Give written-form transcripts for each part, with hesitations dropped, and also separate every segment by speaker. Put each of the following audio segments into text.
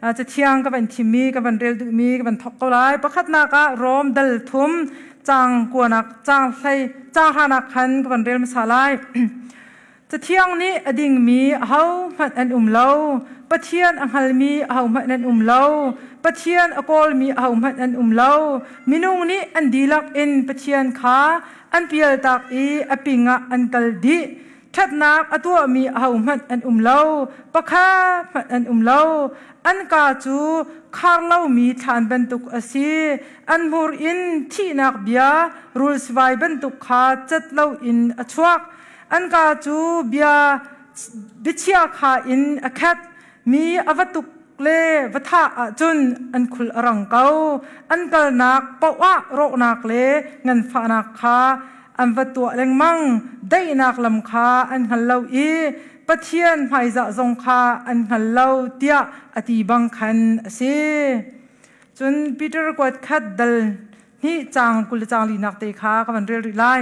Speaker 1: Cathiang ka van thimmi, ka van rel duhmi ka van thawk ko lai. Pakhatnak ah Rom dal thum caang kuanak caang hlei caang hranak khan ka van rel hmasa lai. Cathiang nih a dingmi ahohmanh an um lo. Pathian a hngalmi ahohmanh an um lo. Pathian a kawlmi ahohmanh an um lo. Minung nih an dihlak in Pathian kha an pialtak i a pingah an kal dih. Ṭhatnak a tuahmi ahohmanh an um lo, pakhat hmanh an um lo. An kaa cu khar lomi thlan bantuk a si. An hmur in thihnak bia rul sivai bantuk kha cat loin a chuak. An kaa cu bia biachia kha in a khat. Mi a va tuk le va thah ahcun an khul a rang ko. An kalnak paoh ah rawhnak le nganfahnak kha an va tuah lengmang. Daihnak lam kha an hngal lo i Pathian hmaizah zong kha an hngal lo tiah a ti bang khan a si. Cun Peter kuat khat dal hnih caang 20 le caang linak te kha ka van rel rih lai.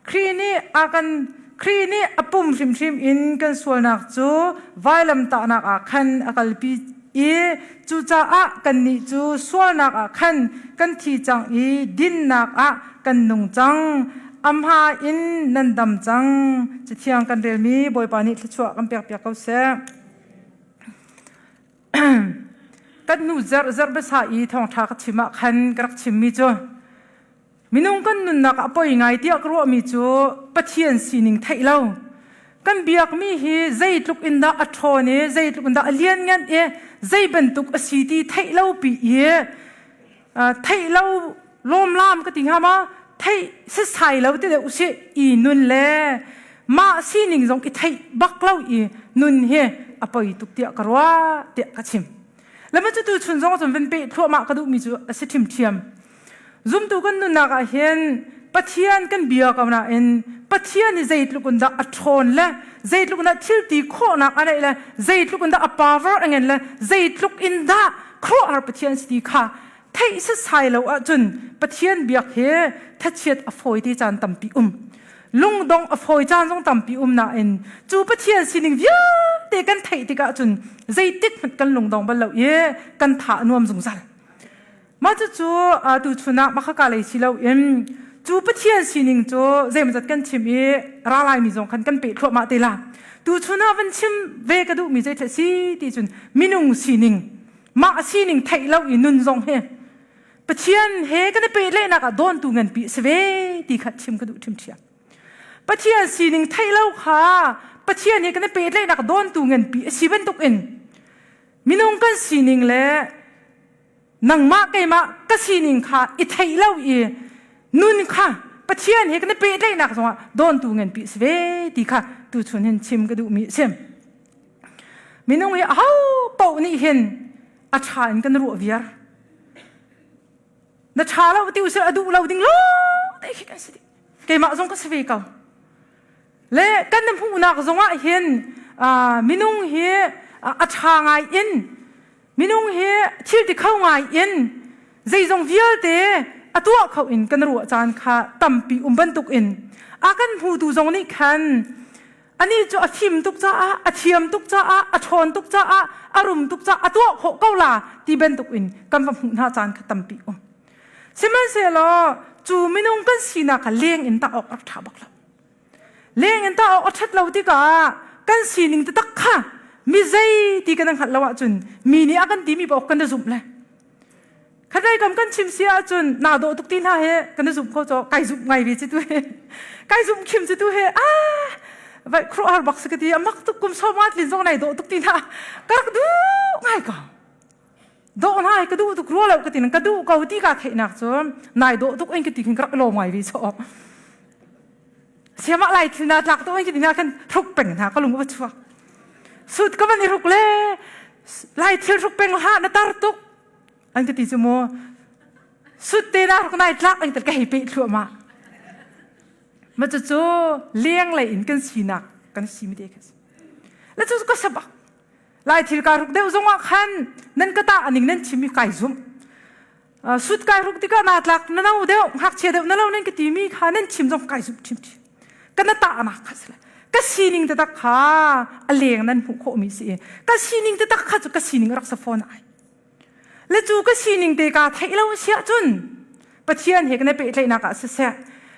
Speaker 1: Khrih nih a kan Khrih nih a pum hrimhrim in kan sualnak cu vailamtahnak ah khan a kalpi i cucaah kannih cu sualnak ah khan kan thi cang i dinnak ah kan nung cang. Amha in nan dam cang. Cathiang kan relmi Bawipa nih thluachuah kan pekpiak ko seh. Kan hnu zarh zarh basa i thawngṭha ka chim ah khan ka rak chimmi cu minung kan nunnak ah poi ngai tiah ka ruahmi cu Pathian sining theih lo. Kan biakmi hi zeitluk in dah a ṭhawn i zeitluk in dah a lianngan i zei bantuk a si ti theih lo pi i theih lo lawmlam ka ti hnga ma theih setsai lo ti deuh usih i nun le mah sining zong i theih bak lo i nun hi a poi tuk tiah ka ruah tiah ka chim. Lama cu tu chun zong cun van peh thluahmah ka duhmi cu a si ṭhimṭhiam. Zumtu kan nunnak ah hin Pathian kan bia ko nain Pathian hi zeitluk in dah a ṭhawn le zeitluk in dah thil ti khawhnak a neih le zeitluk in dah a power a ngen le zeitluk in dah khuaruahhar Pathian si ti kha theih setsai lo ahcun Pathian biak hi thachiat a fawi te caan tampi um. Lungdong a fawi caan zong tampi um nain cu Pathian sining vialte kan theih tikah cun zeitik hmanh kan lungdong bal lo i kan tha a nuam zungzal. Mah cucu tuchun ah makhaka lei si loin cu Pathian sining cu zeimawzat kan chim i ralaimi zong khan kan peh thluahmah te la. Tuchun ah van chim ve ka duhmi zei si ti cun minung sining mah sining theih lo i nun zong hi Pathian he kan i pehtlaihnak ah dawntu nganpi a si ve ti kha chim ka duh ṭhimṭhiam. Pathian sining theih lo kha Pathian he kan i pehtlaihnak dawntu nganpi a si bantuk in minung kan sining le nangmah keimah ka sining kha i theih lo i nun kha Pathian he kan i pehtlaihnak zongah dawntu nganpi a si ve ti kha tuchun hin chim ka duhmi a si. Minung hi aho paoh nih hin a ṭha in kan ruah viar. Na ṭha lo ti usih a duh lo ding lawng te khi kan si dih. Keimah zong ka si ve ko. Le kan hmuhnak zongah hin minung hi a ṭha ngai in minung hi thil ti kho ngai in zeizong vialte a tuah kho in kan ruah caan kha tampi um bantuk in a kan hmutu zong nih khan Anih cu a fim tuk caah, a thiam tuk caah, a ṭhawn tuk caah, a rum tuk caah a tuah khawh ko la ti bantuk in kan va hmuh hna caan kha tampi um. Sihmanhsehlaw cu minung kan sinak kha leng in tah awk a rak ṭha bak lo. Leng in tah awk a ṭhat lo tikah kan sining taktak kha mi zei ti kan hngalh lo ahcun mi nih a kan timi paoh kan i zumh le Khatlei kam kan chim si ahcun naa dawh tuk ti hna he kan i zumh kho caw kai zumh ngai ve ci tu he kai zumh khim ci tu he ah vai khuaruahhar bak si ka ti amak tuk kum sawm nga tlin zong nai dawh tuk ti hna ka rak duh ngai ko dawh hna ka duh tuk rua lo ka ti ka duh ko ti ka theihnak cu nai dawh tuk in ka ti khin ka rak lawm ngai ve chaw siamah lai thil na tlak tuk in ka ti hna khan hruk peng hna ka lung va chuak sut ka van i hruk le lai thil hruk peng ha na tar tuk An ka ti cu mu sut te na rak nai tlak ang ka hei pe thluahmah. Ma cu cu leng lei in kan sinak kan si mi te kha si. Le cu ka sabak. Lai thil ka ruk deuh zongah khan nan ka ta aning nan chim mi kai zum. Sut kai ruk tikah na tlak na no deuh ngakchia deuh na lo nan ka ti mi kha nan chim zong kai zum chim chim. Ka na ta nak kha si ka sining taktak kha a leng nan hmuh khawh mi si. Ka sining taktak kha cu ka sining rak sa phone ai. Le cu ka sining te kaa theih lo a si ahcun Pathian he kan i pehtlaihnak ah siseh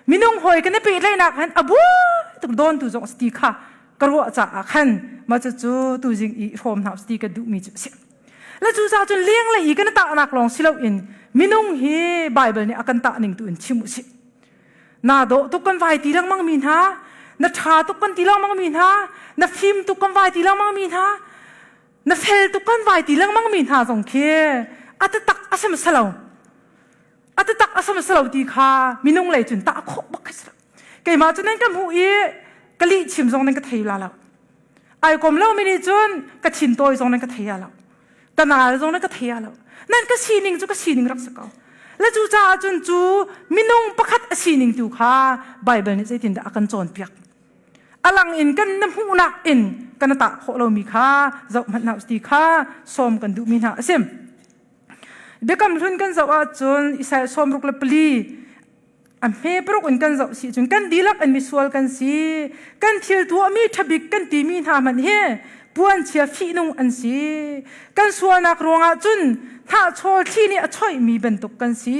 Speaker 1: minung hawi kan i pehtlaihnak han a buai tuk dawn tu zong a si ti kha ka ruah caah khan mah cucu tuzing i hrawm hna ti ka duhmi cu a si. Le cucaah cun lenglei i kan i tahnak lawng si loin minung hi Baibal nih a kan tah ning tu in chim u sih. Na dawh tuk kan vai ti lengmang mi hna, na ṭha tuk kan ti lengmang mi hna, na fim tuk kan vai ti lengmang mi hna, na fel tuk kan vai ti lengmang mi hna zong khi a taktak a si lo. A taktak a si lo ti kha minung lei cun tah khawh bak kha si lo. Keimah cu nan ka hmuh i ka lih chim zong nan ka thei la lo. Ai kom lo mi nih cun ka thin tawi zong nan ka thei lo. Ka nal zong nan ka thei lo. Nan ka sining cu ka sining rak si ko. Le cu caah cun cu minung pakhat a sining tu kha Bible nih zeitindah a kan cawnpiak. Alang in kan na hmuhnak in kan tah khawh lomi kha zoh hmanh hna ti kha sawm kan duhmi hna a si. Biakam hlun kan zoh ahcun Isaiah 64 a hme paruk in kan zoh si cun kan dihlak in misual kan si kan thil tuahmi ṭhabik kan timi hna hmanh hi puanchia fihnung an si kan sualnak ruangah cun hnahchawl thli nih a choihmi bantuk kan si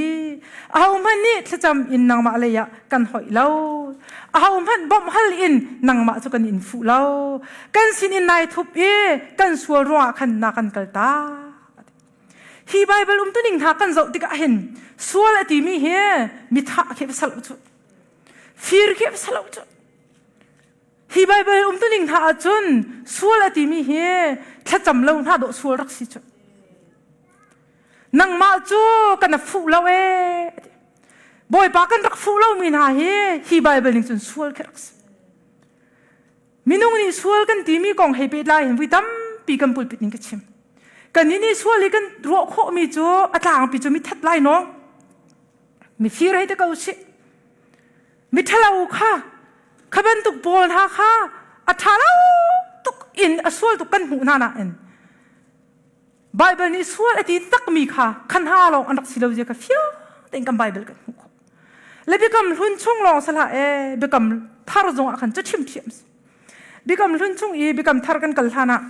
Speaker 1: ahohmanh nih thlacam in nangmah lei ah kan hoih lo ahohmanh bawmh hal in nangmah cu kan in fuh lo kan sin in nai thup i kan sual ruangah khan na kan kaltak Hi Bible umtuning hna kan zoh tikah hin sual a timi hi mithah khi va lo cu. Fir khi va lo cu. Hi Bible umtuning hna ahcun sual a timi hi thlacam lo hna dawh sual rak si cu. Nangmah cu kan fuh lo ee. Bawipa kan rak fuh lomi hna hi hi Bible ning cun sual khi rak si. Minung nih sual kan timi kong hei pehtlai in vui tampi kan pulpit in ka chim. Kannih nih sual i kan ruah khawhmi cu a tlangpi cu mithat lai nawng. Mifir hei te ko sih. Miṭhalo kha kha bantuk pawl hna kha a ṭha lo tuk in a sual tuk kan hmuh hna nain Bible nih sual a ti takmi kha khan hna lawng an rak si lo zia kha fiang tein kan Bible kan hmuh khawh. Le biakam hlun chung lawng salah e biakam thar zong ah khan cu chim thiam si. Biakam hlun chung i biakam thar kan kal hlan ah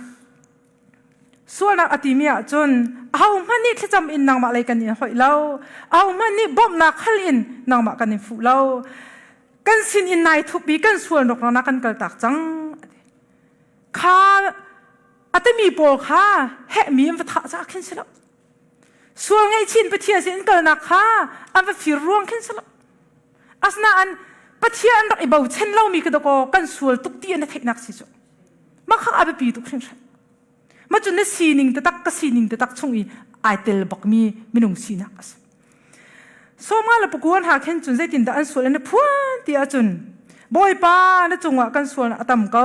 Speaker 1: sualnak a timi ahcun ahohmanh nih thlacam in nangmah lei kan in hoih lo ahohmanh nih bawmhnak hal in nangmah kan in fuh lo kan sin in nai thup i kan sual rawknak kan kaltak cang kha a timi pawl kha hehmi an va thah caah khin si lo sual ngaihchin Pathian sin in kalnak kha an va fir ruang khin si lo asinain Pathian an rak i bochan lomi ka dakaw kan sual tuk ti an theihnak si cu mah kha a biapi tuk hringhran ma cu na sining taktak ka sining taktak chung i ai tel bakmi minung sinak a si Sawma le pakuan ha khin cun zeitindah an sual an i phuan ti ahcun Bawipa na cungah kan sualnak a tam ko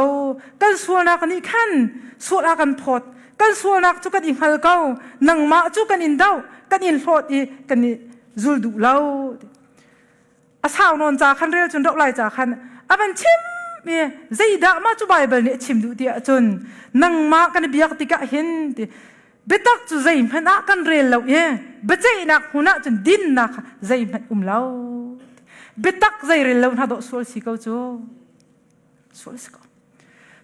Speaker 1: kan sualnak nih khan sual a kan phawt kan sualnak cu kan i hngal ko nangmah cu kan in doh kan in hlawt i kan i zul duh lo a sau nawn ca khan rel cun roh lai ca khan a van chim i zeidah mah cu Baibal nih a chim duh ti ahcun nangmah kan i biak tikah hin ti Biatak cu zeihmanh ah kan rel lo i biaceihnak hmun ah cun dinnak kha zeihmanh um lo. Biatak zei rel lo hna dawh sual si ko cu. Sual si ko.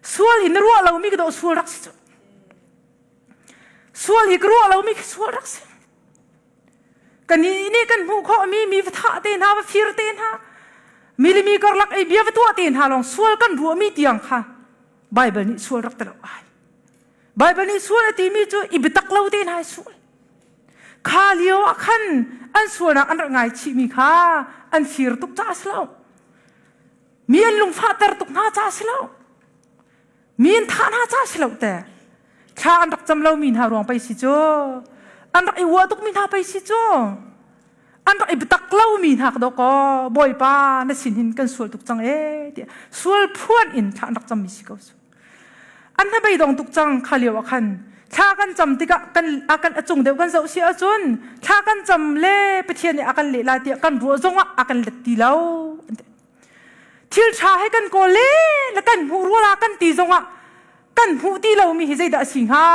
Speaker 1: Sual in ruah lomi ka dawh sual rak si cu. Sual i ka ruah lomi khi sual rak si. Kan nih kan hmuh khawhmi mi va thah te hna, va fir te hna, mi le mi karlak ei bia va tuah te hna lawng sual kan ruahmi tiang kha Bible nih sual rak ti lo ai. Baibal nih sual a timi cu i biatak lo te hna sual. Kha lio ah khan an sualnak an rak ngaichihmi kha an fir tuk caah si lo. Mi an lungfahter tuk hna caah si lo. Mi an thah hna caah si lo te. Thla an rak cam lomi hna ruang pei si cu. An rak i uah tukmi hna pei si cu. An rak i biatak lomi hna ka dawkaw Bawipa na sin hin kan sual tuk cang ee tiah sual phuan in thla an rak cammi si ko cu. An hnabei dong tuk cang kha lio ah khan thla kan cam tikah kan a kan a cung deuh kan zoh si ahcun thla kan cam le Pathian nih a kan leh lai tiah kan ruah zongah a kan let ti lo. Thil ṭha he kan kawl le le kan hmuh rua la kan ti zongah kan hmuh ti lomi hi zeidah a si hnga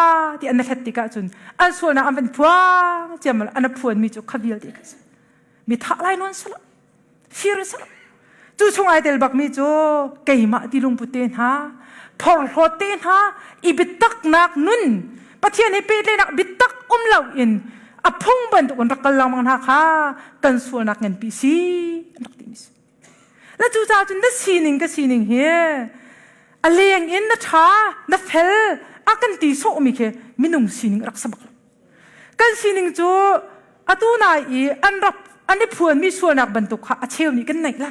Speaker 1: ti an hlet tikah cun an sualnak an van phuang ciam an a phuanmi cu kha vialte kha si. Mi thah lai nawn si lo. Fir si lo. Cu chung ai tel bakmi cu keimah ti lungput te hna, phorhlawt te hna, i biataknak nun, Pathian he pehtlaihnak biatak um loin A phung bantuk in rak kal lengmang hna kha kan sualnak nganpi si an rak timi si. La cucaah cun na sining ka sining hi a leng in na ṭha na fel a kan ti sawhmi khi minung sining rak si bak lo. Kan sining cu atu nai i an rak an i phuanmi sualnak bantuk kha a cheu nih kan neih la.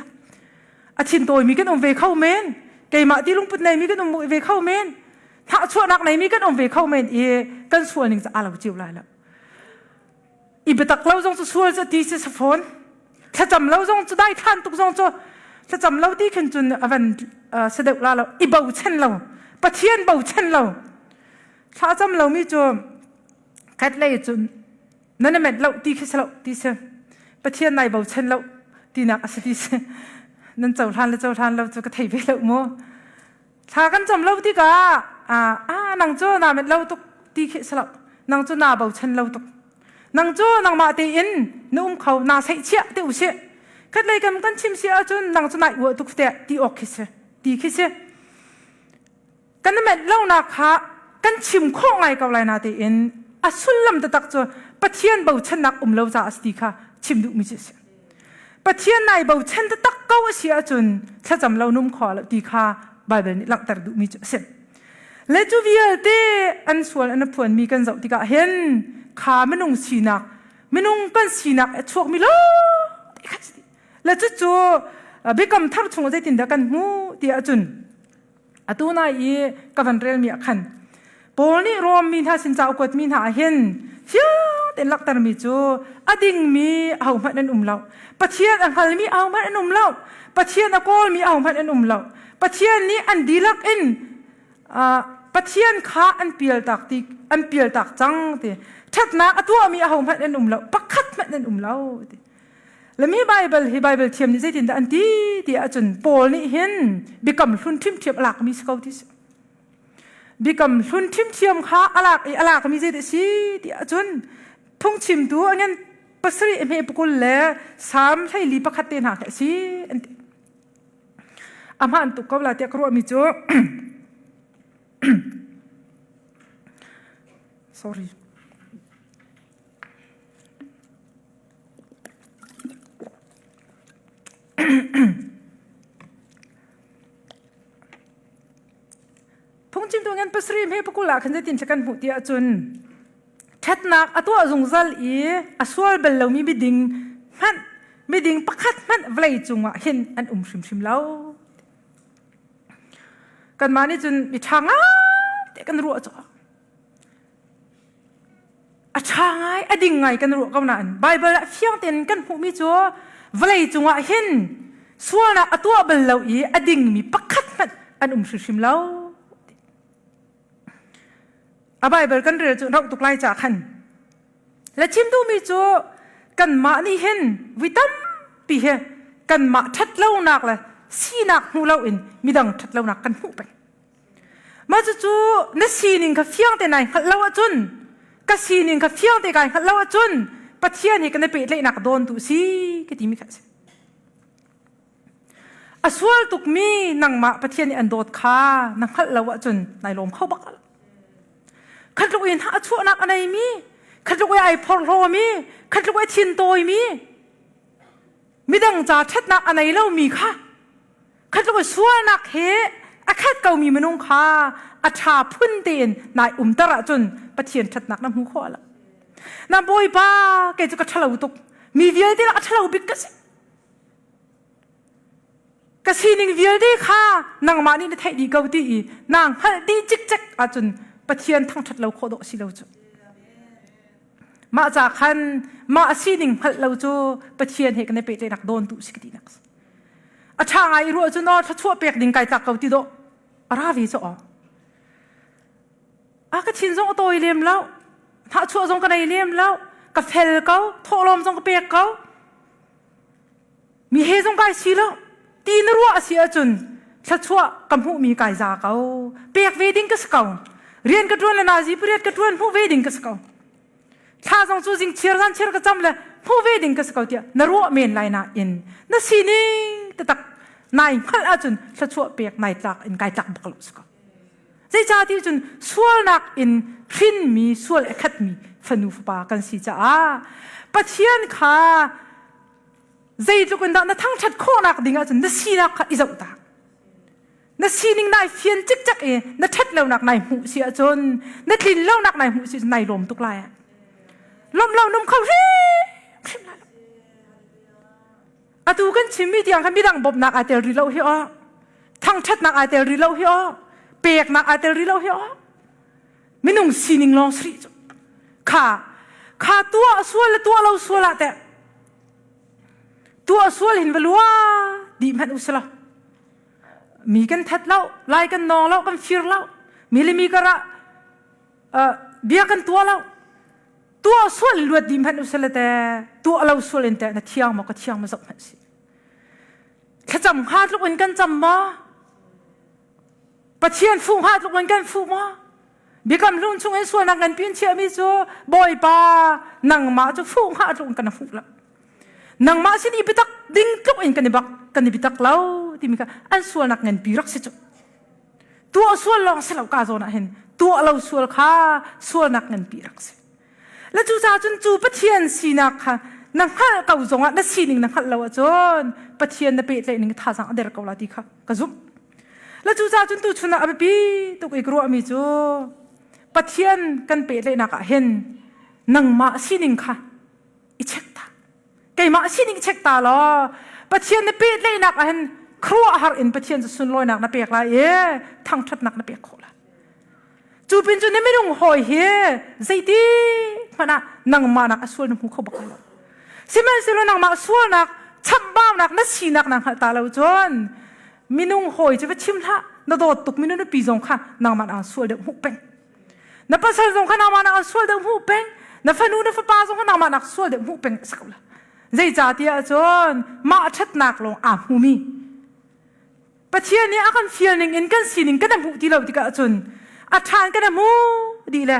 Speaker 1: A thin tawimi kan um ve kho men. Keimah ti lungput neimi kan um ve kho men. Thahchuahnak neimi kan um ve kho men i kan sual ning cu aa lo cio lai lo. I biatak lo zong cu sual cu ti si fawn. Thlacam lo zong cu dai thlan tuk zong cu thlacam lo ti khin cun a van si deuh la lo. I bochan lo. Pathian bochan lo. Thlacam lomi cu khat lei cun nan met lo ti khi si lo ti si. Pathian nai bochan lo tinak a si ti si. Nan cohlan le cohlan lo cu ka thei ve lo mu. Thla kan cam lo tikah ah nang cu naa met lo tuk ti khi si lo. Nang cu naa bochan lo tuk. Nang cu nangmah tein na um kho naa seihchiah ti usih. Khat lei kan kan chim si ahcun nang cu nai uah tuk te ti awk khi si. Ti khi si. Kan met lonak kha kan chim khawh ngai ko lai na tein a sullam taktak cu Pathian bochannak um lo caah a si ti kha chim duhmi cu a si. Pathian nai bochan taktak ko a si ahcun thlacam lo num kho lo ti kha Baibal nih langhter duhmi cu a si. Le cu vialte an sual an phuanmi kan zoh tikah hin kha minung sinak minung kan sinak a chuakmi lo ti kha le cucu biakam thar chung zeitindah kan hmuh ti ahcun Atu nai i ka van relmi ah khan Paul nih Rom mi hna sin ca a kuatmi hna ah hin fiang tein langhtermi cu a dingmi ahohmanh an um lo. Pathian a hngalmi ahohmanh an um lo. Pathian a kawlmi ahohmanh an um lo. Pathian nih an dihlak in uh, Pathian kha an pialtak ti an pialtak cang ti. Ṭhatnak a tuahmi ahohmanh an um lo. Pakhat hmanh an um lo ti. Le mi Bible hi Bible thiam nih zeitindah an ti ti ahcun Paul nih hin biakam hlun ṭhimṭhiam a lakmi si ko ti si. Biakam hlun ṭhimṭhiam kha a lak i a lakmi zeidah si ti ahcun phungchimtu a ngan pasarih hme pakul le Salm 14 pakhat te hna khi a si an ti. A hmaan tuk ko la tiah ka ruahmi cu sorry. Phungchimtu ngan pasarih hme pakul ah khan zeitin kan hmuh ti ahcun ṭhatnak a tuah zungzal i a sual bal lomi miding hmanh miding pakhat hmanh vawlei cungah hin an um hrimhrim lo. Kanmah nih cun mi ṭha ngai te kan ruah cu a ṭha ngai a ding ngai kan ruah ko nain Baibal ah fiang tein kan hmuhmi cu vawlei cungah hin sualnak a tuah bal lo i a dingmi pakhat hmanh an um hrimhrim lo. A Baibal kan rel cu rauh tuk lai ca khan le chim duhmi cu kanmah nih hin vui tampi he kanmah ṭhatlonak le sinak hmu loin midang ṭhatlonak kan hmuh peng. Mah cucu na sining kha fiang te nai hngalh lo ahcun ka sining kha fiang te kai hngalh lo ahcun Pathian he kan i pehtlaihnak dawn tu si ka timi kha a si. A sual tukmi nangmah Pathian nih an dawt kha na hngalh lo ahcun nai lawm kho bak lo. Khatluk in a chuahnak a neimi, khatluk i ai phorhlawmi, khatluk i thin tawimi, midang ca ṭhatnak a nei lomi kha kha tluk sualnak he a khat komi minung kha a ṭha phun tein nai umter ahcun Pathian ṭhatnak na hmu khawh lo. Na Bawipa kei cu ka ṭhalo tuk. Mi vialte a ṭhalo bik ka si. Ka sining vialte kha nangmah nih na theih dih ko ti i naa hngalh dih cikcek ahcun Pathian thangṭhat lo khawh dawh si lo cu. Mah ca khan mah sining hngalh lo cu Pathian he kan i pehtlaihnak dawn tu si ka tinak si. A ṭha ngai i ruah cu no thluachuah pek ding kai tlak ko ti dawh a ra ve cu aw. A ka thin zong a tawi lem lo. Hnahchuah zong ka nei lem lo. Ka fel ko, thawhlawm zong ka pek ko. Mi he zong kai si lo. Ti na ruah a si ahcun thluachuah ka hmuhmi kai za ko. Pek ve ding ka si ko. Rian ka ṭuan le nazi pariat ka ṭuan hmuh ve ding ka si ko. Thla zong cu zing chiar zan chiar ka cam le hmuh ve ding ka si ko tiah na ruah men lai nain na sining taktak nai hngalh ahcun thluachuah pek nai tlak in kai tlak bak lo si ko. Zeicahtiah cun sualnak in hrinmi sual a khatmi fanu fapa kan si caah Pathian kha zeitluk in dah na thangṭhat khawhnak ding ahcun na sinak kha i zoh ta. Na sining nai fian cikcek i na ṭhat lonak nai hmuh si ahcun na tlin lonak nai hmuh si ahcun nai lawm tuk lai. Lawmh lo num kho hrimhrim lai lo. Atu kan chimmi tiang khan midang bawmhnak aa tel rih lo hi aw. Thangṭhatnak aa tel rih lo hi aw. Peknak aa tel rih lo hi aw. Minung sining lawng sri cu. Kha kha tuah sual le tuah lo sual ah teh tuah sual hin va lua dih hmanh u sila. Mi kan that lo, lai kan nawng lo, kan fir lo. Mi le mi karah uh, bia kan tuah lo. Tuah sual in luat dih hmanh usile te tuah lo sual in te na thiang maw ka thiang maw zoh hmanh si. Thlacam hnga tluk in kan cam maw? Pathian fuh hnga tluk in kan fuh maw? Biakam hlun chung in sualnak nganpi in chiahmi cu Bawipa nangmah cu fuh hnga tluk in kan fuh lo. Nangmah sin i biatak ding tluk in kan i bak kan i biatak lo timi kha an sualnak nganpi rak si cu. Tuah sual lawng si lo ka zawn ah hin tuah lo sual kha sualnak nganpi rak si. Le cucaah cun cu Pathian sinak kha na hngalh ko zongah na sining na hngalh lo ahcun Pathian na pehtlaih ning thazaang a der ko la ti kha ka zumh. Le cucaah cun tuchun ah a biapi tuk i ka ruahmi cu Pathian kan pehtlaihnak ah hin nangmah sining kha i check ta. Keimah sining check ta law Pathian na pehtlaihnak ah hin khuaruahhar in Pathian cu sunlawinak na pek lai i thangṭhatnak na pek khawh lai. Cu pin cu na minung hawi hi zeiti hmanh ah nangmah nak a sual na hmu kho bak lo. Sihmanhsehlaw nangmah sualnak chamhbaunak na sinak na hngalh ta lo cun minung hawi cu va chim hlah na dawt tuk mi na nupi zong kha nangmah nak sual deuh hmuh peng. Na pasal zong kha nangmah nak sual deuh hmuh peng. Na fanu na fapa zong kha nangmah nak sual deuh hmuh peng a si ko la. Zeicahtiah cun mah ṭhatnak lawng aa hmumi Pathian nih a kan fial ning in kan sining kan hmuh ti lo tikah cun a ṭhan kan hmu dih le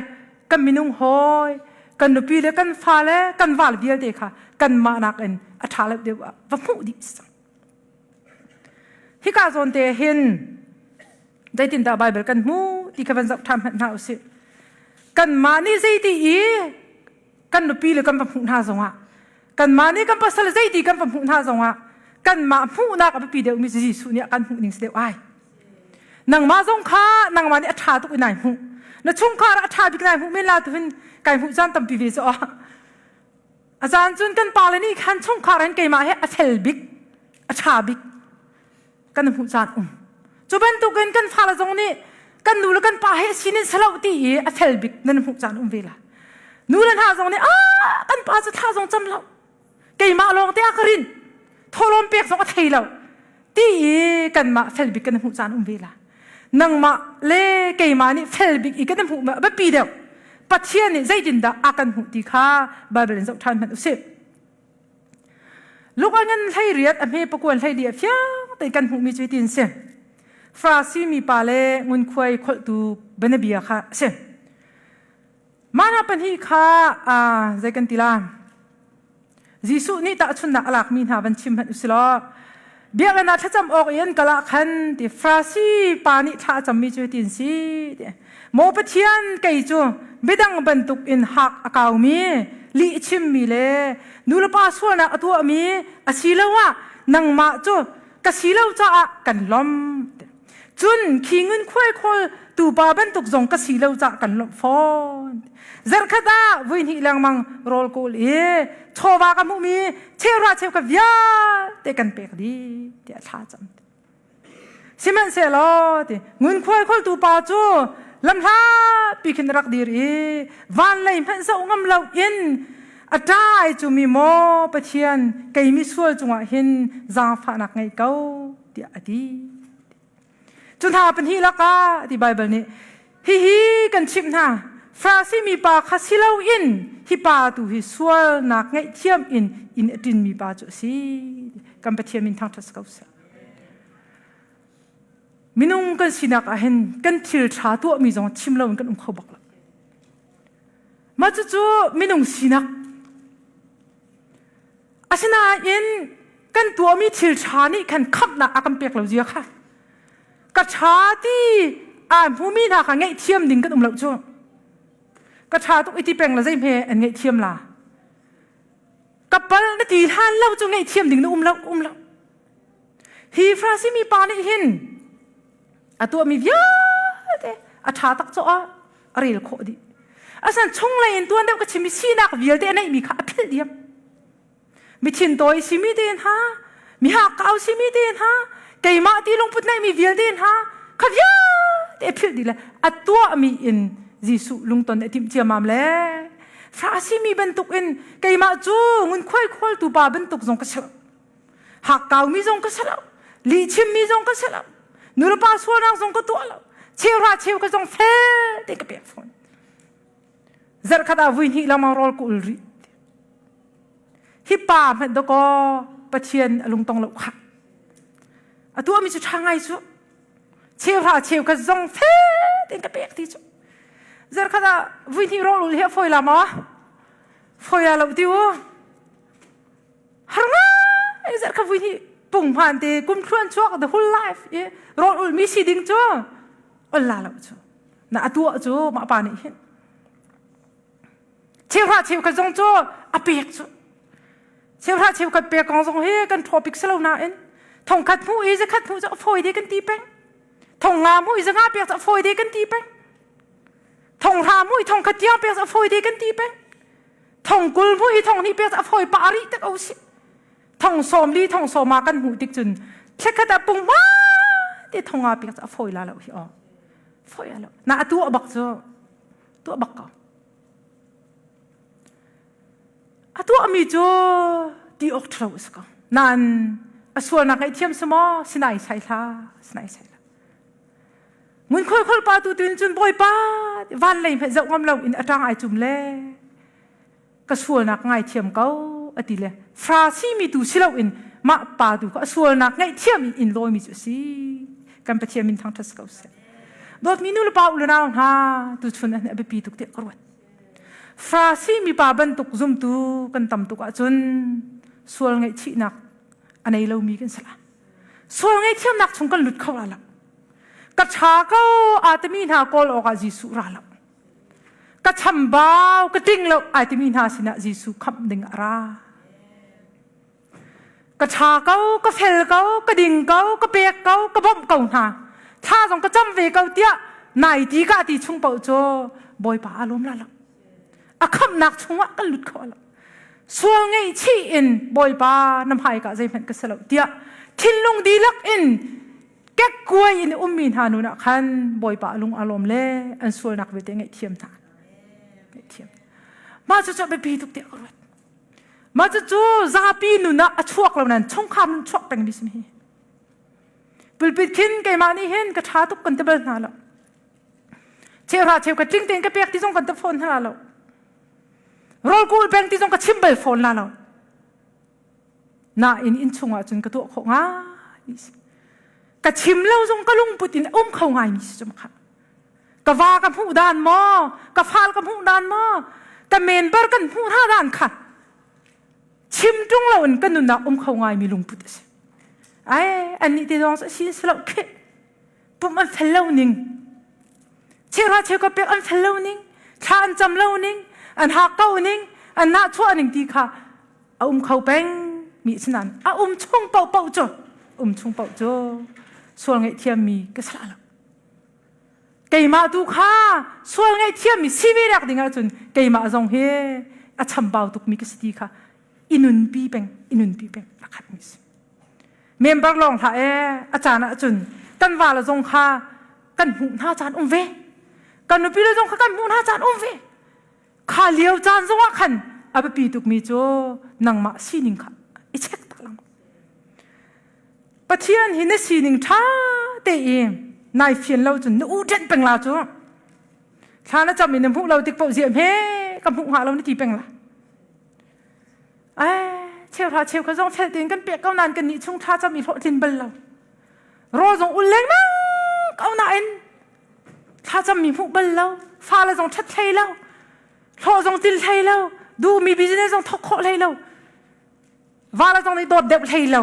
Speaker 1: kan minung hawi kan nupi le kan fale kan val vialte kha kanmah nakin a ṭha lo deuh ah va hmuh dih si cang. Hika zawn te hin zeitindah Baibal kan hmu ti kha van zoh ṭhan hmanh hna usih. Kanmah nih zeiti i kan nupi le kan va hmuh hna zongah kanmah nih kan pasal zeiti kan va hmuh hna zongah kanmah hmuhnak a biapi deuhmi cu Jesuh nih a kan hmuh ning si deuh ai. Nangmah zong kha nangmah nih a ṭha tuk in nai hmuh. Na chungkhar ah a ṭha bik nai hmuh men la tuhin kai hmuh caan tampi ve cu A caan cun kan pale nih khan chungkhar hin keimah he a fel bik, a ṭha bik kan hmuh caan um. Cu bantukin kan fale zong nih kan nu le kan pa he sinin salo ti i a fel bik nan hmuh caan um ve la. Nu le hna zong nih ah kan pa cu thla zong cam lo. Keimah lawng te ah ka rin. Thawlawm pek zong a thei lo. Ti i kanmah fel bik kan hmuh caan um ve la. Nangmah le keimah nih fel bik i kan hmuh ma biapi deuh. Pathian nih zeitindah a kan hmuh ti kha Bible in zoh ṭhan hmanh usih. Luka ngan hlei riat a hme pakuan hlei li a fiang tein kan hmuhmi cu hitin si. Farasi mipa le ngunkhuai kholhtu bianabia kha a si. Mah pahnih kha zei kan ti la? Jesuh nih tahchunhnak a lakmi hna van chim hmanh usih law biakinn ah thlacam awk i an kal ah khan ti Farasi pa nih thla a cammi cu hitin si ti Maw Pathian kei cu midang bantuk in hak a kaumi lih chimmi le nulepa sualnak a tuahmi asiloah nangmah cu ka si lo caah kan lawmh Cun khi ngunkhuai khawl tupa bantuk zong ka si lo cah kan lawmh fawn. Zarhkhat ah vui hnih lengmang rawl kawl i chawva ka hmuhmi cheuhra cheuka vialte kan pek dih tiah thla cam. Sihmanhsehlaw ti ngunkhuai khawltu pa cu lamhlatpi khin rak dir i van lei hmanh zoh ngam lo in a ṭai cu mi maw Pathian kei misual cungah hin zaangfahnak ngei ko tiah a ti. Cu hna pahnih lakah ti Baibal nih hihi kan chimh hna Farasi mi pa kha si loin hi pa tu hi sualnak ngaihthiam in inn a ṭinmi pa cu a si. Kan Pathian min thangṭhat si ko seh. Minung kan sinak ah hin kan thil ṭha tuahmi zong chim loin kan um kho bak lo. Mah cucu minung sinak Asinain kan tuahmi thil ṭha nih khan khamhnak a kan pek lo zia kha ka ṭha ti aa hmumi hna kha ngaihthiam ding kan um lo cu. Ka ṭha tuk i ti peng la zeihme an ngaihthiam la. Ka pal na ti hlan lo cu ngaihthiam ding na um lo um lo. Hi Farasi mi pa nih hin a tuahmi vialte a ṭha tak cawh ah a rel khawh dih. Asan chunglei in tuan deuh ka chimmi sinak vialte a neihmi kha a philh diam. Mi thintawi simi te hna, mi hakkau simi te hna, keimah ti lungput neihmi vialte hna kha vialte a philh dih le a tuahmi in Jesuh lungton a timh ciammam le Farasi mi bantuk in keimah cu ngunkhuai khawltu pa bantuk zong ka si lo. Hakkaumi zong ka si lo. Lihchimmi zong ka si lo. Nulepa sualnak zong ka tuah lo. Cheuhra cheu ka zong fel te ka pek fawn. Zarhkhat ah vui hnih lengmang rawl ka ul rih. Hi pa hmanh dakaw Pathian a lungtong lo kha. A tuahmi cu ṭha ngai cu. Cheuhra cheu kha zong fel tein ka pek ti cu. Zarhkhat ah vui hnih rawl ul hi a fawi la maw? Fawi la lo ti u. Har ngai zarh kha vui hnih pung hmaan te kum thluan chuak the whole life i rawl ul mi si ding cu ol la lo cu. Na a tuah cu mah pa nih hin. Cheuhra cheukhat zong cu a pek cu. Cheuhra cheukhat pek kong zong hi kan topic si lo nain thongkhat hmuh i zakhat hmuh cu a fawi de kan ti peng. Thong nga hmuh i zanga pek cu a fawi de kan ti peng. Thong hra hmuh i thongkhat tiang pek cu a fawi de kan ti peng. Thong kul hmuh i thong hnih pek cu a fawi pah rih tak o si. Thong sawm li thong sawm ah kan hmuh tik cun thlekhat ah pung ma te thong nga pek cu a fawi la lo hi o. Fawi lo. Na atu a bak cu tuah bak ko. A tuahmi cu ti awk ṭhalo a si ko. Nain a sualnak ngaihthiam si maw? Sinai sai hlah, sinai sai hlah. Ngunkhuai kholpa tu tuin cun Bawipa van lei hmanh zoh ngam lo in a ṭang ai cum le ka sualnak ngaithiam ko a ti le Farasi mi tu si loin mah pa tu kha a sualnak ngaihthiam in in lawimi cu a si. Kan Pathian min thangṭhat si ko seh. Dawtmi nu le pa u le nau hna tuchun ah a biapi tuk tiah ka ruat. Farasi mipa bantuk zumtu kan tam tuk ahcun sual ngaihchihnak a nei lomi kan si la. Sual ngaihthiamnak chung kan lut kho la lo. Ka ṭha ko aa timi hna kawl awkah Jesuh ra lo. Ka chambau ka tling lo ai timi hna sinah Jesuh khamh ding a ra. Ka ṭha ko, ka fel ko, ka ding ko, ka pek ko, ka bawmh ko hna. Thla zong ka cam ve ko tiah nai ti ka ti chung paoh cu Bawipa aa lawm la lo. A khamhnak chungah kan lut kho lo. Sual ngaihchih in Bawipa na hmai ka zeihmanh ka si lo tiah thinlung dihlak in kekkuai in ummi hna nun ah khan Bawipa a lung aa lawm le an sualnak vialte ngaihthiam hna. Ngaihthiam. Mah cu cu biapi tuk tiah ka ruat. Mah cucu zapi nun ah a chuak lo nain chungkhar nun chuak peng mi si hi. Pulpit khin keimah nih hin ka ṭha tuk kan ti bal hna lo. Cheuhra cheu ka tling tein ka pek ti zong kan ti fawn hna lo. Rawl kul peng ti zong ka chim bal fawn la lo. Nain inn chungah cun ka tuah khawh ngai. Ka chim lo zong ka lungput in um kho ngai mi si cu kha. Ka va ka hmuh dan maw? Ka fal ka hmuh dan maw? Ka member kan hmuh hna dan kha chim ṭung lo in ka nunnak um kho ngaimi lungput a si. Ai, annih te zong si si lo khi pum an fel lo ning cheuhra cheu ka pek an fel lo ning thla an cam lo ning an hak ko ning an nah chuah ning ti kha a um kho peng mi sinan a um chung paoh paoh cu um chung paoh cu sual ngaihthiam mi ka salah lo Keimah tu kha sual ngaihthiammi si ve rak ding ahcun keimah zong hi a chambau tukmi ka si ti kha i nunpi peng i nunpi peng a khatmi si. Member lawng hlah ee a caan ahcun kan va le zong kha kan hmuh hna caan um ve. Kan nupi le zong kha kan hmuh hna caan um ve. Kha lio caan zongah khan a biapi tukmi cu nangmah sining kha i check tak lengmang. Pathian hi na sining ṭha te i nai fian lo cun na u ṭenh peng la cu. Thla na cam i na hmuh lo tik paoh ziah hme ka hmuh hnga lo na ti peng la. Ai cheuhra cheu kha zong fel tein kan pek ko nain kan nih chung thla cam i hlawhtlin bal lo. Rawl zong ul lengmang ko nain thla cammi hmuh bal lo. Fale zong ṭhat hlei lo. Hlawh zong til hlei lo. Duhmi business zong thawk khawh hlei lo. Vala zong nih dawt deuh hlei lo.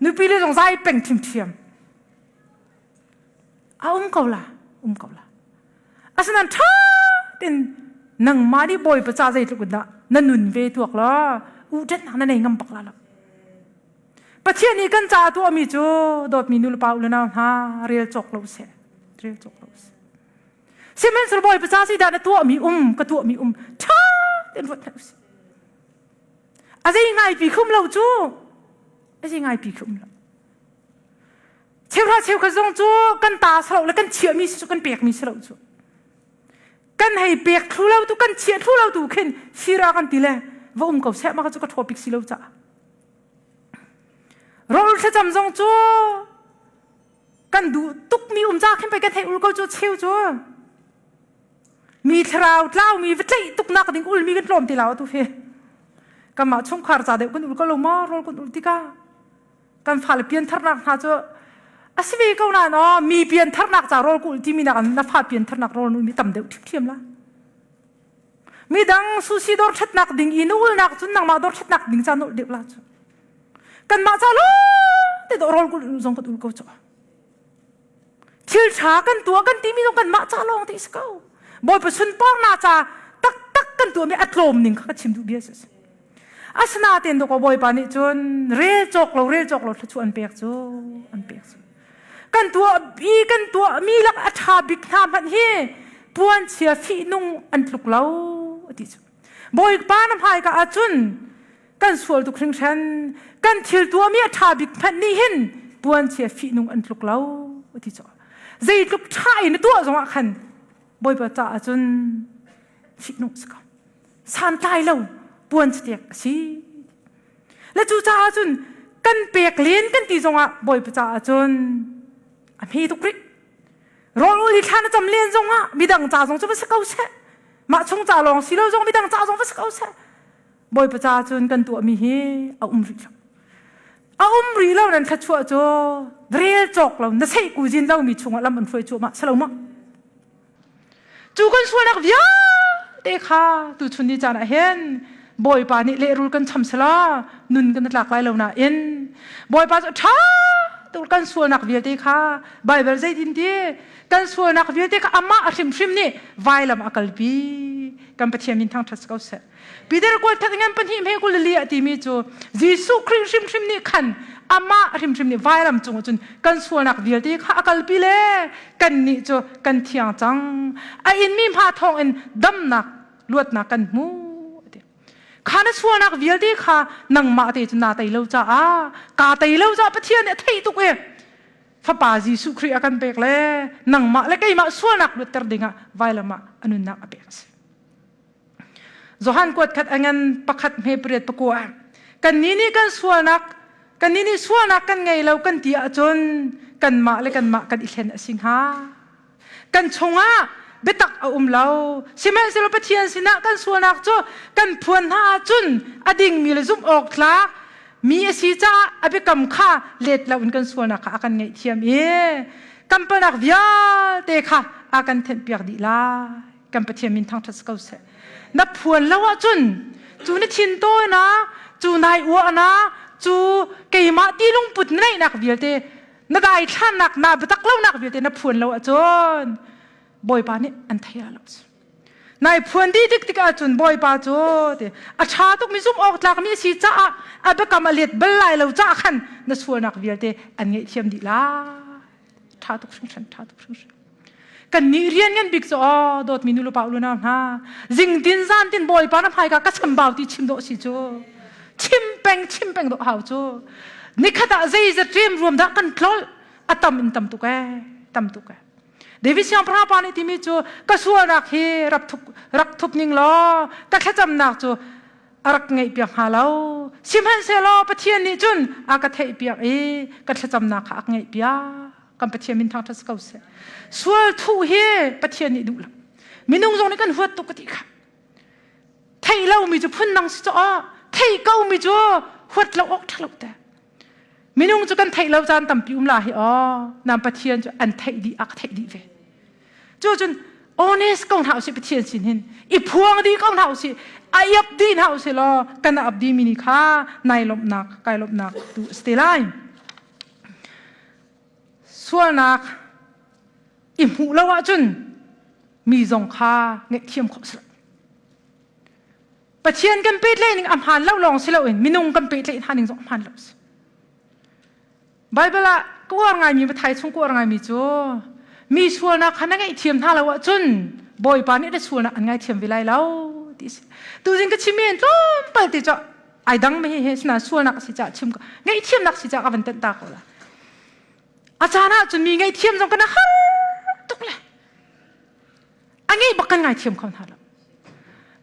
Speaker 1: Nupi le zong zai peng ṭhiamṭhiam. A um ko la, um ko la. Asinain ṭha tein Nangmah nih Bawipa ca zeitluk in dah na nun ve tuak la uhṭanhnak na nei ngam bak la lo. Pathian nih kan ca tuahmi cu dawtmi nu le pa u le nau hna rel cawk lo seh. Rel cawk lo seh. Sihmanhsehlaw Bawipa ca zeidah na tuahmi um ka tuahmi um ṭha tein ruat hmanh usih. A zei ngai pi khum lo cu a zei ngai pi khum lo. Cheuhra cheukhat zong cu kan ta si lo le kan chiahmi si cu kan pekmi si lo cu. Kan hei pek thlu lo tu kan chiah thlu lo tu khin sira kan ti le va um ko seh mah cu ka topic si lo caah. Rawl thlacam zong cu kan duh tukmi um ca khin pei kan hei ul ko cu cheu cu. Mi thlarau tlaumi va tlaih tuknak ding ulmi kan tlawm ti lo atu hi. Kanmah chungkhar ca deuh kan ul ko lo maw rawl kan ul tikah kan fale piantharnak hna cu a si ve ko nain aw mi piantharnak ca rawl ka ul timi nak na fa piantharnak rawl nu mi tam deuh ṭhiamṭhiam la. Midang sushi dawr ṭhatnak ding i na ulnak cun nangmah dawr ṭhatnak ding ca na ul deuh la cu. Kanmah ca lawng te dawh rawl kul zong kan ul ko cu. Thil ṭha kan tuah kan timi zong kanmah ca lawng te si ko. Bawipa sunparnak ca taktak kan tuahmi a tlawm ning kha ka chim duh bia si. Asinain dawkaw Bawipa nih cun rel cawk lo rel cawk lo thluachuah an pek cu an pek cu. Kan tuah i kan tuahmi lak a ṭha bik hna hmanh hi puanchia fihnung an tluk lo a ti cu. Bawipa na hmaika ahcun kan sual tuk hringhran kan thil tuahmi a ṭha bik hmanh nih hin puanchia fihnung an tluk lo a ti cu. Zeitluk ṭha in na tuah zongah khan Bawipa caah cun fihnung si ko. Santlai lo puan catiak a si. Le cu caah cun kan pek len kan ti zongah Bawipa caah cun a hme tuk rih. Rawl ul i thla na cam len zongah midang ca zong cu va si ko seh. Mah chung ca lawng si lo zong midang ca zong va si ko seh. Bawipa caah cun kan tuahmi hi a um rih lo. A um rih lo nan thluachuah cu rel cawk lo na seih kuzin lomi chungah lam an hruai cuahmah si lo maw? Cu kan sualnak vialte kha tuchun ni caan ah hin Bawipa nih lehrul kan cham sela nun kan tlak lai lo nain Bawipa cu ṭha tuk kan sualnak vialte kha Baibal zeitin ti kan sualnak vialte kha amah a hrimhrim nih vailam a kalpi kan Pathian min thangṭhat si ko seh. Peter kual that ngan pahnih hme kul li a timi cu Jesuh Khrih hrimhrim nih khan amah hrimhrim nih vailam cung cun kan sualnak vialte kha a kalpi le kan nih cu kan thiang cang a inmi hma thawng in damnak luatnak kan hmu kha na sualnak vialte kha nangmah te cu naa tei lo caah kaa tei lo caah Pathian nih a theih tuk i fapa Jesuh Khrih a kan pek le nangmah le keimah sualnak luatter dingah vailam ah a nunnak a pek a si. Johan kuat khat a ngan pakhat hme pariat pakua. Kannih nih kan sualnak kannih nih sualnak kan ngei lo kan ti ahcun kanmah le kanmah kan i hlen a si hnga. Kan chungah biatak a um lo. Sihmanhsehlaw Pathian sinah kan sualnak cu kan phuan hna ahcun a dingmi le zumh awk tlak mi a si caah a biakam kha let loin kan sualnak kha a kan ngaihthiam i kan palnak vialte kha a kan thenhpiak dih lai. Kan Pathian min thangṭhat si ko seh. Na phuan lo ahcun cu na thin tawinak, cu nai uahnak, cu keimah ti lungput na neihnak vialte, na daithlannak, na biatak lonak vialte na phuan lo ahcun Bawipa nih an thei lo. Nai phuan dih tik tik ahcun Bawipa cu ti a ṭha tukmi zumh awk tlakmi a si caah a biakam a let bal lai lo caah khan na sualnak vialte an ngaihthiam dih lai. Ṭha tuk hringhran, ṭha tuk hringhran. Kan nih rian ngan bik cu aw dawtmi nu le pa unau hna zingtin zantin Bawipa na hmaika ka chambau ti chim dawh si cu chim peng chim peng dawh hau cu nikhat ah zeizat rem ruam dah kan tlolh a tam in tam tuk ee tam tuk ee David siangpahrang pa nih timi cu ka sualnak hi rak thup rak thup ning law ka thlacamnak cu a rak ngeihpiak hnga lo sihmanhsehlaw Pathian nih cun a ka theihpiak i ka thlacamnak kha a ka ngeihpiak kan Pathian min thangṭhat si ko seh. Sual thuh hi Pathian nih duh lo. Minung zong nih kan huat tuk ka ti kha. Theih lomi cu phundang si caw theih komi cu huat lo awk ṭha lo te. Minung cu kan theih lo caan tampi um la hi aw nam Pathian cu an theih dih a ka theih dih ve. Cu cun honest ko hna usih Pathian sin hin i phuang dih ko hna usih a iap dih hna usih law kan ap dih mi ni kha nai lawmhnak kai lawmhnak tu a si te lai. Sualnak i hmuh lo ahcun mi zong kha ngaihthiam khawh a si lo. Pathian kan pehtlaih ning a hmaan lo lawng si loin minung kan pehtlaih hna ning zong a hmaan lo si. Bible ah ka uar ngaimi Mathai chung ka uar ngaimi cu mi sualnak kha na ngaihthiam hna lo ahcun Bawipa nih na sualnak an ngaithiam ve lai lo ti si. Tuzing ka chim in tlawmpal te cu ai dang mi hi sina sualnak a si caah chim ka ngaihthiamnak si caah ka van tenh ta ko la. A caan ah cun mi ngaihthiam zong kana har tuk le. A ngei bak kan ngaithiam kho hna lo.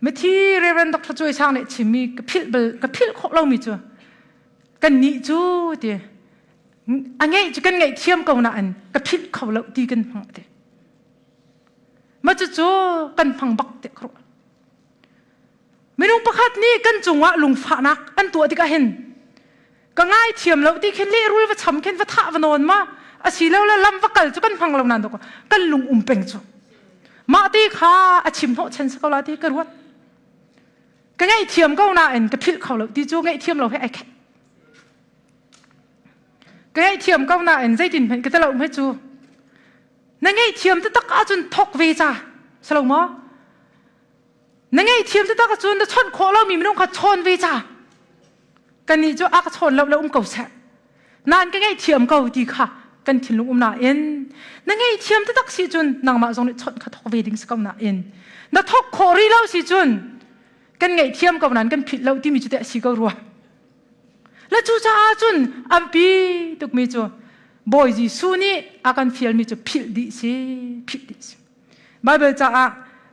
Speaker 1: Mithi Reverend Dr. Cuai Sang nih chimmi ka philh bal ka philh khawh lomi cu kan nih cu ti a ngeih cu kan ngaihthiam ko nain ka philh kho lo ti kan hmang ti. Ma cucu kan hmang bak te ka ruah. Minung pakhat nih kan cungah lungfahnak an tuah tikah hin ka ngaithiam lo ti khin lehrul va cham khin va thah va nawn ma asilo le lam va kal cu kan hmang lo nan to kan lung um peng cu mah ti kha a chim hnawh chen si ko la ti ka ruat ka ngaihthiam ko nain ka philh kho lo ti cu ngaihthiam lo he ai khat ka ngaihthiam ko nain zeitin hmanh ka talo hme cu na ngaihthiam taktak ahcun thok ve ca salo maw Na ngaihthiam taktak ahcun na chawnh khawh lomi minung kha chawn ve ca. Kannih cu a ka chawn lo le um ko seh. Nain ka ngaihthiam ko ti kha kan thinlung um nain na ngaihthiam taktak si cun nangmah zong nih chawnh kha thok ve ding si ko nain na thok khawh rih lo si cun kan ngaihthiam ko nain kan philh lo timi cu teh a si ko rua. Le cucaah cun a biapi tukmi cu Bawi Jesuh nih a kan fialmi cu philh dih si, philh dih si. Baibal caah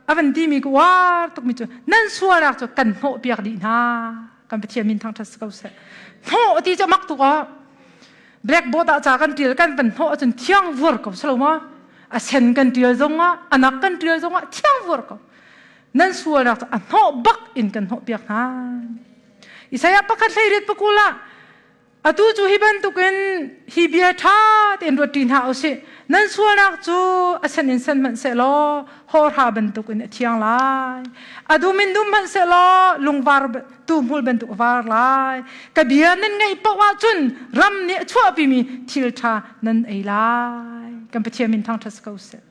Speaker 1: a van timi ka uar tukmi cu nan sualnak cu kan hnawhpiak dih hna. Kan Pathian min thangṭhat si ko seh. Hnawh ti cu mak tuk ah blackboard ah ca kan ṭial kan van hnawh ahcun thiang vuar ko si lo maw? A sen kan ṭial zongah a nak kan ṭial zongah thiang vuar ko. Nan sualnak cu a hnawh bak in kan hnawhpiak hna. Isaiah pakhat hleiriat pakul ah Atu cu hi bantukin hi bia ṭha tein ruat ṭi hna usih. Nan sualnak cu a sen in sen hmanh sehlaw hawhra bantukin a thiang lai. A dum in dum hmanh sehlaw lungvar tuhmul bantuk a var lai. Ka bia nan ngaih paoh ahcun ram nih a chuahpimi thil ṭha nan ei lai. Kan Pathian min thangṭhat si ko seh.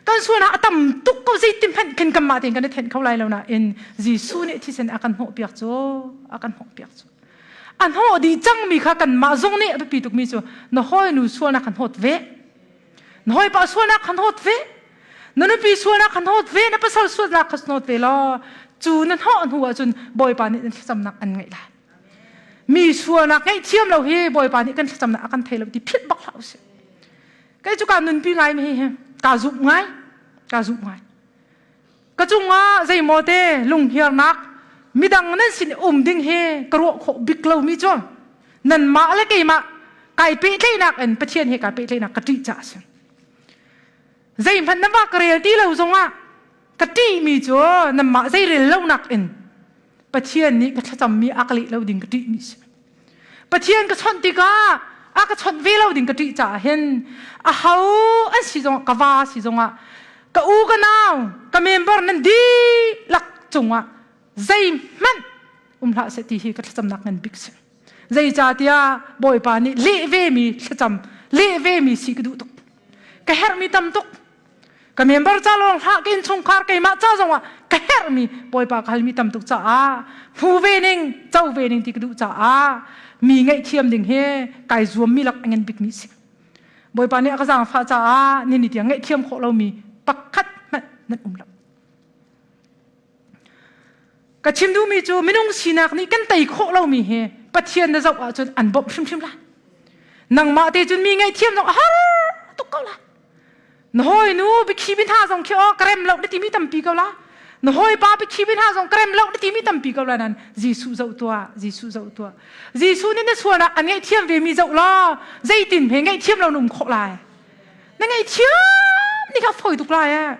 Speaker 1: Kan sualnak a tam tuk ko zeitin hmanh khin kanmah tein kan i thenh kho lai lo nain Jesuh nih thisen a kan hnawhpiak cu a kan hnawhpiak cu. A hnawh dih cangmi kha kanmah zong nih a biapi tukmi cu na hawinu sualnak kha hnawt ve. Na hawipa sualnak kha hnawt ve. Na nupi sualnak kha hnawt ve. Na pasal sualnak kha hnawt ve law cu na hnawh hnu ahcun Bawipa nih na thlacamnak an ngaih lai. Mi sualnak ngaihthiam lo hi Bawipa nih kan thlacamnak a kan thei lo ti philh bak hlah usih. Kei cu kaa nunpi ngai mi hi kaa zumh ngai. Kaa zumh ngai. Ka cungah zeimaw te lunghiarnak midang nan sin um ding hi ka ruah khawh bik lomi cu nanmah le keimah kai pehtlaihnak in Pathian he kai pehtlaihnak ka ṭih caah a si. Zeihmanh na va ka rel ti lo zongah ka ṭihmi cu nanmah zei rel lonak in Pathian nih ka thlacammi a ka leh lo ding ka ṭihmi si. Pathian ka chawnh tikah a ka chawnh ve lo ding ka ṭih caah hin aho an si zongah ka va si zongah ka u ka nau ka member nan dihlak cungah zeihmanh um hlah seh ti hi ka thlacamnak ngan bik si. Zeicahtiah Bawipa nih leh ve mi thlacam leh ve mi si ka duh tuk. Ka herhmi tam tuk. Ka member ca lawng hlah ka innchungkhar keimah ca zongah ka herhmi Bawipa ka halmi tam tuk caah hmu ve ning co ve ning ti ka duh caah mi ngaihthiam ding hi kai zuammi lak a ngan bikmi si. Bawipa nih a ka zaangfah caah nini tiang ngaihthiam khawh lomi pakhat hmanh nan um lo. Ka chim duhmi cu minung sinak nih kan tei khawh lomi hi Pathian na zoh ahcun an bawmh hrimhrim lai. Nangmah te cun mi ngaihthiam zong a har tuk ko lai. Na hawinu biakhi bi hna zong khi aw ka rem lo na timi tampi ko la. Na hawipa biakhi bi hna zong ka rem lo na timi tampi ko la nan Jesuh zoh tuah, Jesuh zoh tuah. Jesuh nih na sualnak an ngaihthiam ve mi zoh law zeitin hme ngaihthiam lo na um khawh lai. Na ngaihthiam ni kha fawi tuk lai eh.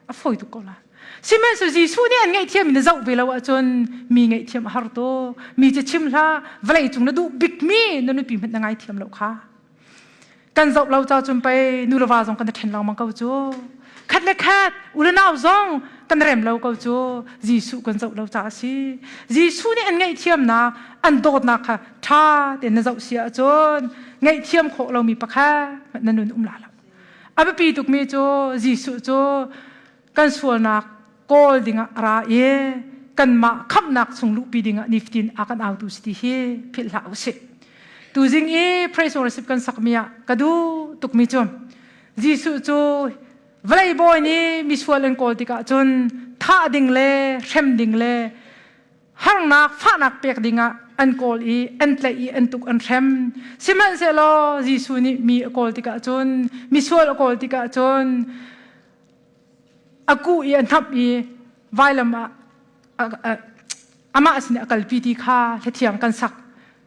Speaker 1: A fawi tuk ko lai. Sihmanhsehlaw Jesuh nih an ngaihthiam in na zoh ve lo ahcun mi ngaihthiam a har tuk. Mi cu chim hlah, vawlei cung na duh bikmi na nupi hmanh na ngaithiam lo kha. Kan zoh lo ca cun pei nu le va zong kan i ṭhen lengmang ko cu. Khat le khat u le nau zong kan rem lo ko cu. Jesuh kan zoh lo caah a si. Jesuh nih an ngaihthiamnak, an dawtnak kha ṭha tein na zoh si ahcun ngaihthiam khawh lomi pakhat na nun um la lo. A biapi tukmi cu Jesuh cu kan sualnak kawl dingah a ra i. kanmah khamhnak chung luhpi dingah nifatin a kan autu si ti hi philh hlah usih. Tuzing i praise worship kan sakmi ah ka duh tukmi cu Jesuh cu vawlei bawi nih misual an kawl tikah cun thah ding le hrem ding le harnak fahnak pek dingah an kawl i an tlaih i an tuk an hrem. Sihmanhsehlaw Jesuh nih mi a kawl tikah cun misual a kawl tikah cun a kuh i a hnamh i vailam ah amah sin a kalpi ti kha hlathiang kan sak.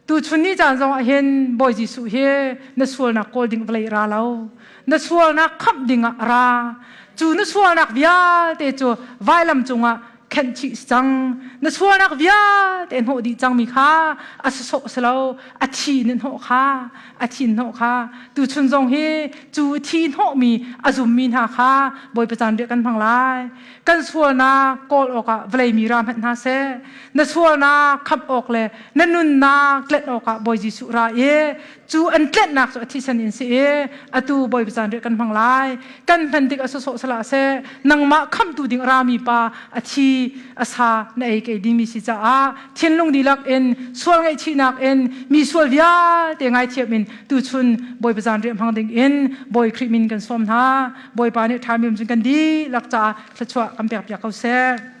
Speaker 1: Tuchun ni caan zong ah hin Bawi Jesuh hi na sualnak kawl ding vawlei ra lo. Na sualnak khamh ding ah ra. Cu na sualnak vialte cu vailam cungah khenh chih si cang. Na sualnak vialte hnawh dih cangmi kha a sawsawh si lo, a thi na hnawh kha, a thi hnawh kha. Tuchun zong hi cu thi hnawhmi a zummi hna kha Bawipa caan riah kan hmang lai. Kan sualnak kawl awkah vawlei mi ra hmanh hna seh. Na sualnak khamh awk le na nunnak tlenh awkah Bawi Jesuh ra i cu an tlenhnak cu a thisen in si i atu Bawipa caan riah kan hmang lai. Kan hman tik a sawsawh salah seh nangmah khamhtu ding a rami pa a thi a sa na ei kei dingmi si caah thinlung dihlak in sual ngaihchihnak in mi sual vialte ngaithiam in tuchun Bawipa zan riah hmang ding in Bawi Khrih min kan sawm hna. Bawipa nih ṭhami um cun kan dihlak caah thluachuah kan pek piak ko seh.